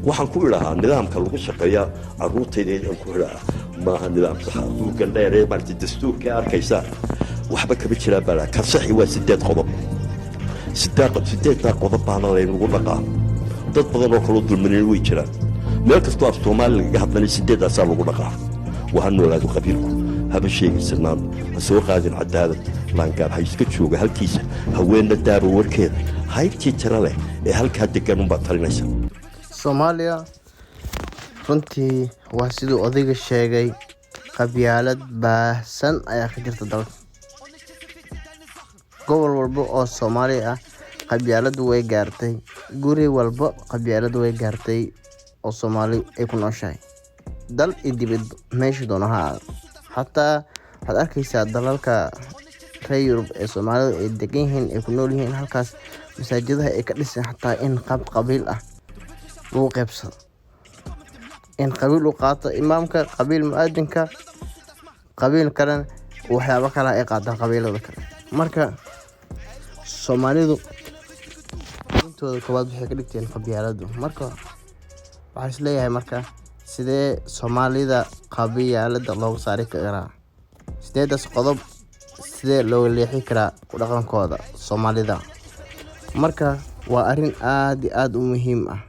Waxaan ku idhahaa nidaamka lagu shaqeeya caruurtayda aan ku idhahaa maaha nidaam saxa. Buuggan dheer ee maaragtay dastuurka arkaysaa waxba kama jiraan baa ka saxi. Waa 8 qodob, sideeddaa qodob baana laynagu dhaqaa. Dad badan oo kaloo dulmanin way jiraan. Meel kastoo af Soomaali lagaga hadlanay sideeddaasaa lagu dhaqaa. Waa ha noolaado qabiilku, haba sheegaysanaan, ha soo qaadin cadaalad, laangaab ha iska jooga halkiisa, haweenna daaba warkeeda, haybtii tira leh ee halkaa degan unbaad talinaysa. Soomaaliya runtii waa siduu odayga sheegay, qabyaalad baahsan ayaa ka jirta dalka. Gobol walba oo Soomaali ah qabyaaladu way gaartay, guri walba qabyaaladu way gaartay oo Soomaali ay ku nooshahay, dal iyo dibad meesha doono ha ahaado. Xataa waxaad arkaysaa dalalka reer Yurub ee Soomaalida ay degan yihiin, ay ku nool yihiin, halkaas masaajadaha ay ka dhiseen xataa in qaab qabiil ah lagu qeybsado, in qabiil uu qaato imaamka, qabiil mu'aadinka, qabiil kalena waxyaabo kale ay qaataan qabiilada kale. Marka Soomaalidu intooda koowaad waxay ka dhigteen qabyaaladu. Marka waxaa isleeyahay, marka sidee Soomaalida qabyaalada looga saari karaa? Sideedaas qodob sidee looga leexi karaa ku dhaqankooda Soomaalida? Marka waa arrin aad iyo aad u muhiim ah.